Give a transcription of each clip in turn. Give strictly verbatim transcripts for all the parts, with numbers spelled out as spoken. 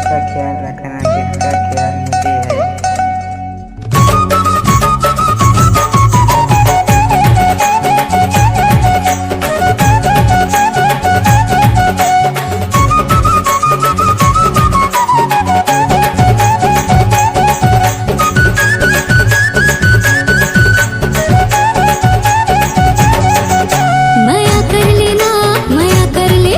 का ख्याल रखना, जिसका ख्याल मुझे है। मया कर लेना, मया कर ले,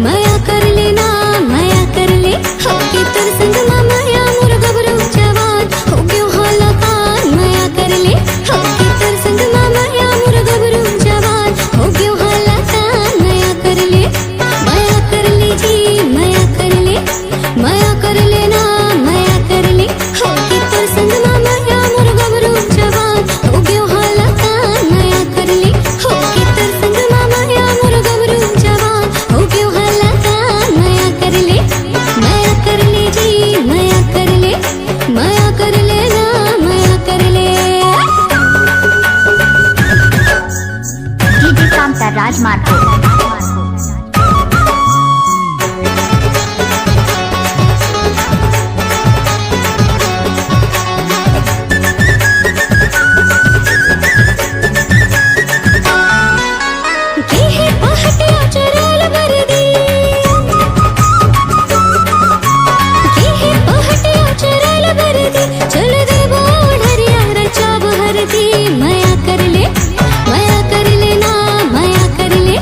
मया कर लेना, मया कर ले। होके तोर संग मा मया मोर गबरू जवान, होगे हलाकान, मया कर ले। होके तोर संग मा मया मोर गबरू जवान, होगे हलाकान, मया कर ले। मया कर ले जी, मया कर ले, मया कर लेना, मया कर ले। होके तोर संग मा मया मोर गबरू जवान, होगे हलाकान, मया कर ले। होके तोर संग मा मया मोर गबरू जवान, होगे हलाकान, मया कर ले। मया कर ले जी, मया कर ले, मया कर लेना, मया कर ले। डीजे कामता राजमार्ग। केहे पहटिया चुराल बरदी, केहे पहटिया चुराल बरदी, चल देबो ढरिया रचाब हरदी। मया कर ले, मया कर लेना, मया कर ले,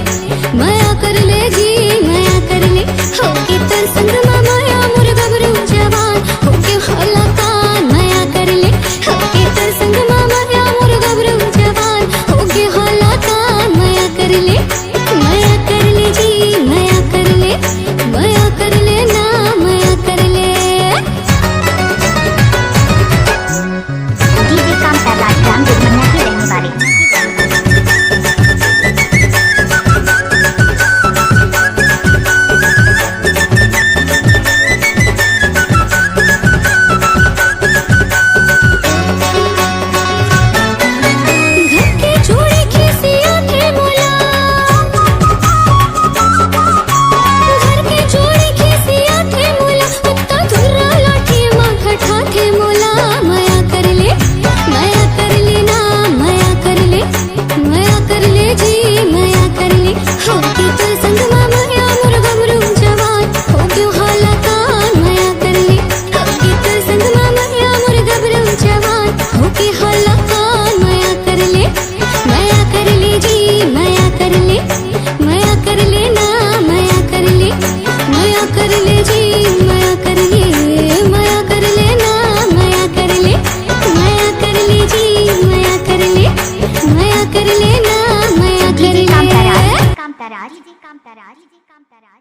मया कर ले जी, मया कर ले। होके तोर संग मा मया मोर गबरू जवान, होगे हलाकान, मया कर ले। होके तोर संग मा मया मोर गबरू जवान, होगे हलाकान, मया कर ले। मया कर ले जी, मया कर ले, मया कर लेना, मया कर ले। डीजे कामता राज, रामपुर मन्ना के रहने वाले। घर के जोड़ी खिसियाथे मोला, घर के जोड़ी खिसियाथे मोला, उत्ता धुर्रा लाठी मा खटाथे मोला। मया कर ले, मया कर लेना, मया कर ले, मया कर ले जी, मया कर ले। होके तोर संग मा मया मोर गबरू जवान, होगे हलाकान, मया कर ले। होके तोर संग मा मया मोर गबरू जवान, होगे हलाकान, मया कर ले। मया कर ले जी, मया कर ले, मया कर लेना, मया कर ले, मया कर ले जी, मया कर ले, मया कर लेना, मया कर ले, मया कर ले जी, मया कर ले, मया कर लेना, मया कर डीजे ले। कामता राज, कामता राज, कामता राज।